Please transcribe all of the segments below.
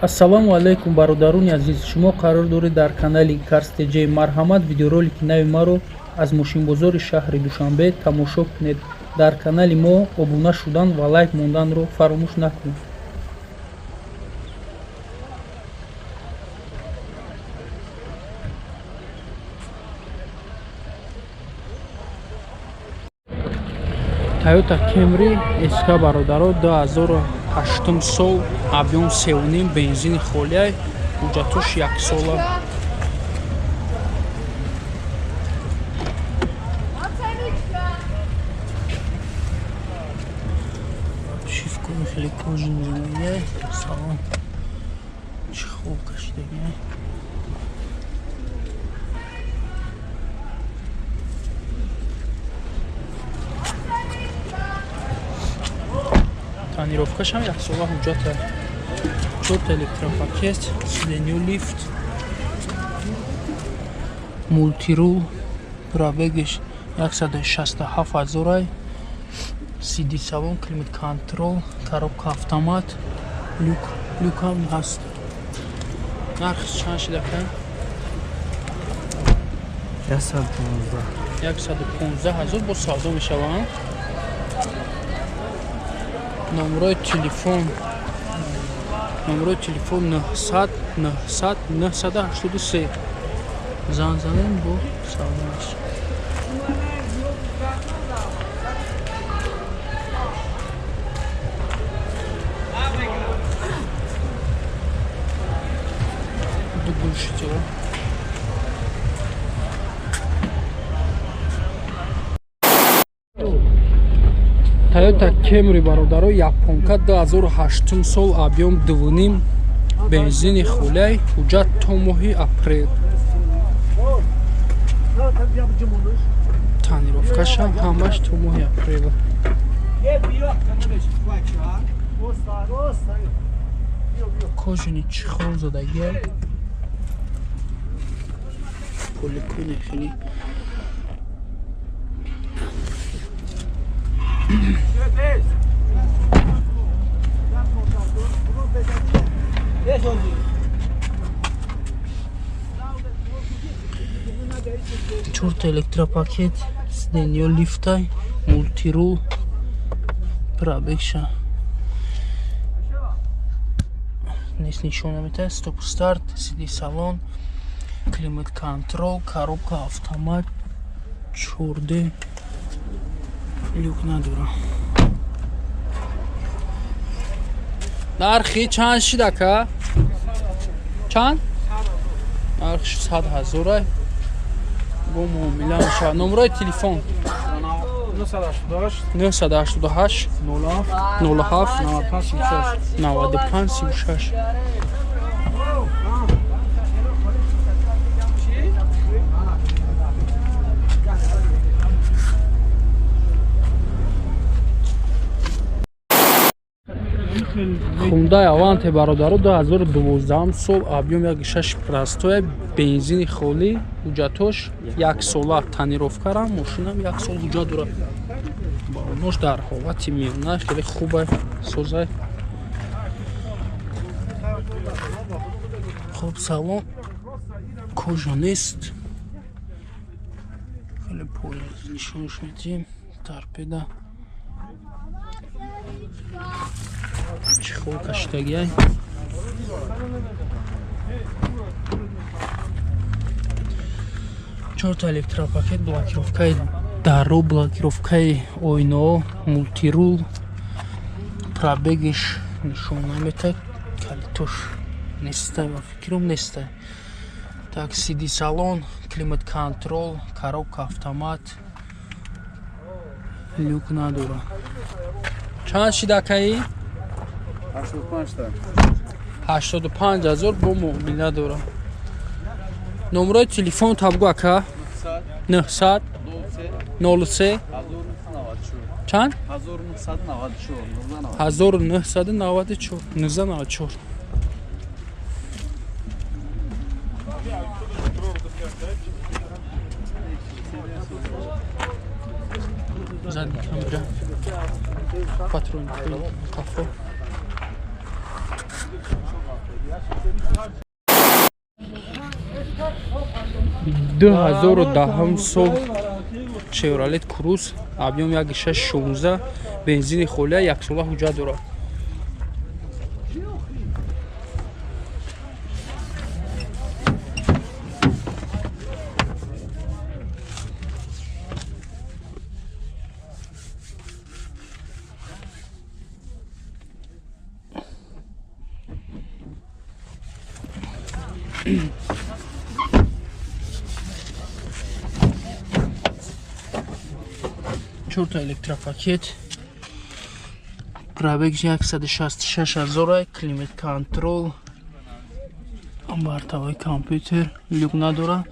Ассалому алайкум, бародарони азиз. Шумо қарор доред дар канали Карс ТЖ. Марҳамат, видеоролики нави маро аз мошинбозори шаҳри Душанбе тамошо кунед. Дар канали мо обуна шудан ва лайк монданро фаромӯш накунед. Toyota Camry SK, бародаро, 2008 сол, объём 3,5, бензини холиай, ҳуҷҷатош яксола. Шифкони хеле кожаный, салон чӣ хуб кашидагиай. Тонировкашам яксола, ҳуҷҷата. Чорта электропакет, сиденьё лифт, мултирул, пробегиш 167 ҳазорай, CD салон, климат контрол, коробка автомат, люк, люкам ҳаст. Нархи чанд шида, ка? 115. 115 ҳазор бо савдо мешаванд. Номрои телефон, номрои телефон 900 900 983. Занг занем, бо савдо мешавад. Ду глушителя. Toyota Camry, бародаро, японка, 2008 сол, объём 2,5, бензини хулай, ҳуҷҷат то моҳи апрел. Тонировкашам ҳамаш то моҳи апрел. Кожаный чехол задагия. Поликони хеле. Чорта электропакет, сиденьё лифтай, мултирул, пробегша нест, нишона метаҳад, стоп старт, сиди салон, климат контрол, коробка автомат, 4D, люк надора. Нархи чанд шид, ака? Чанд? Нархи 100 ҳазорай. Бо муомила мешавад. Номрои телефон 988 988 07 07 95 36. 95 36. Хундай Аванте, бародаро, 2012 сол, объём 1,6, простоя, бензини холӣ, ҳуҷҷатош яксола, тонировкарам мошинам як сол ҳуҷҷат дорад. Балонош дар ҳолати миёна, хеле хуба, созай. Хуб, салон кожа нест, хеле поин нишонш медиҳем. Торпеда чехол кашидагиай. Чорта электропакет, блокировкаи даро, блокировкаи оинао, мултирул, пробегиш нишон наметад, калитош нестай, ба фикрам, нестай. Так, сиди салон, климат контрол, коробка автомат, люк надора. Чанд шид, акаи? 85 та. 85 ҳазор, бо муомила дорам. Номрои телефон табгу, ака? 900 03 чанд? 1994. 1994 1994. Задний камера, патрон, қафо. 2010 сол Chevrolet Cruze, объем 1.6 16, бензини холия, яксола ҳуҷҷат дорад. Чорта электропакет, пробег 166 ҳазора, климат контрол, бортовой компьютер, люк надора,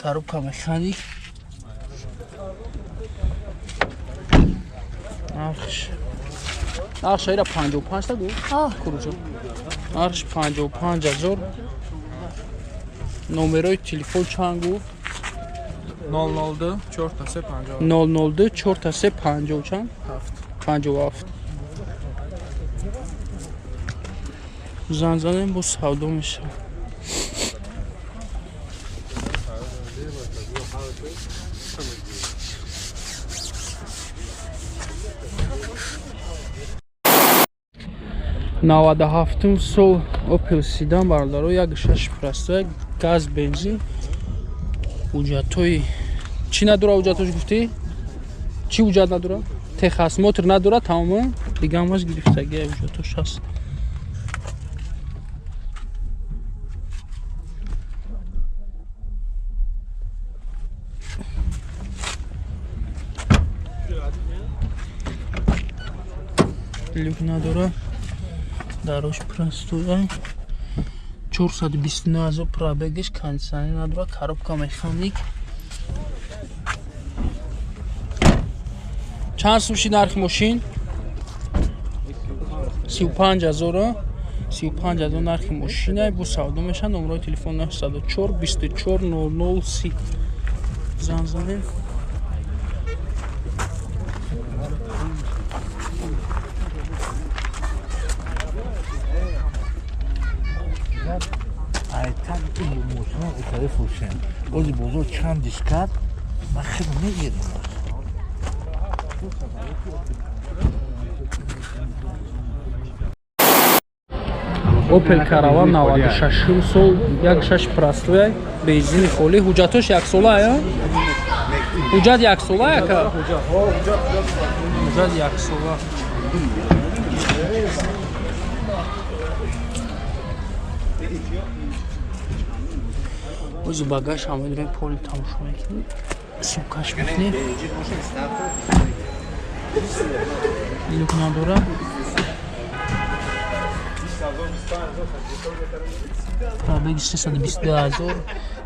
коробка механик. Нархш ира 55 та гу? Куручо. Нархш 55 ҳазор. Номерои телефон чанд гуфт? 002 4 3 50. 002 4 3 50 чанд? 7. 57. Занг занем, бо савдо мешавад. 97-ум сол Opel Sedan, бародаро, 1.6 простой, газ, бензин. Ҳуҷҷатҳои чӣ надора? Ҳуҷҷатҳош гуфтӣ? Чӣ ҳуҷҷат надора? Техосмотр надора, тамом, дига ҳамаш гирифтагия, ҳуҷҷатҳош ҳаст. Люк надора, дарош простой, 429 ҳазор пробегиш, кондитсионер надора, коробка механик. Чанд сум шид нархи мошин? 35 ҳазора. 35 ҳазор нархи мошина, бо савдо мешавад. Номерои телефон 904 24 00 30. Занг занем. Айтак мошина утари фурӯшем. Ози бозор чанд дискат ман хеле мегирам. Opel Caravan 96 сол, 1.6 простой, бензини холӣ, ҳуҷҷатош яксола ая? Ҳуҷҷат яксола яка? Ҳуҷҷат яксола. Ози багаж ҳама дорем, поли тамошо мекунем, сумкаш мекунем. Люк надора. Пробеги 322 ҳазор,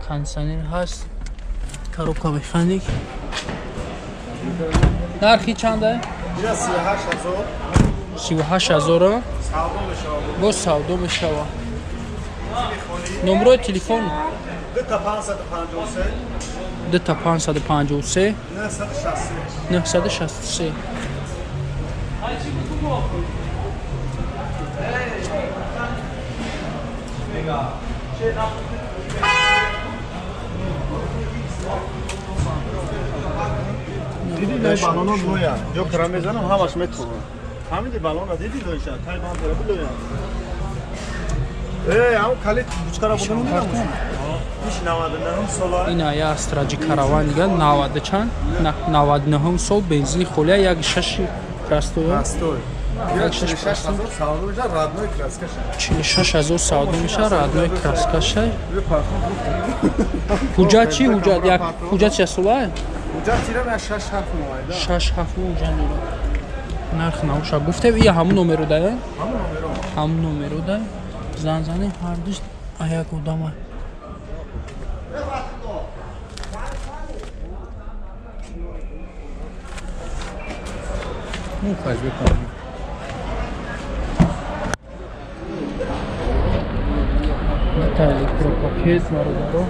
кондитсионер ҳаст, коробка механик. Нархи чанда? 38 ҳазора. Боз савдо мешавад. Номерои телефон 2553 963. Диди баллоно лоя. Ё кара мезанам, ҳамаш метхӯрам. Фаҳмиди баллона диди лоиша, тай банд дора лоя. Э, ам калит бучкара будам дидам. Иш 99 сола. Ина я Астраҷи Караван дига 90 чанд? 99 сол, бензини холия, 1.6 простой. Простой. 46 ҳазор савдо меша, родной краскаша. 46 ҳазор савдо меша, родной краскаша. Ҳуҷҷат чӣ? Ҳуҷҷат як ҳуҷҷат чӣ сола? Ҳуҷҷат тирам 6 7 моҳ. 6 7 моҳ ҳуҷҷат дорад. Нарх навша гуфтем, ия ҳамун номеро да? Ҳамун номеро. Ҳамун номеро да. Зан занем, ҳардуш аяк одама. Ну, хай бикунем. Та электропакет, бародаро.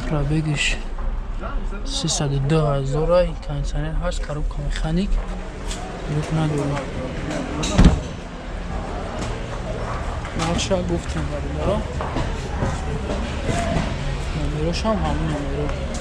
Пробегиш 302 ҳазора, кондитсионер ҳаст, коробка механик, люк надорад. Нархша гуфтем, бародаро, номерошам ҳамун номеро.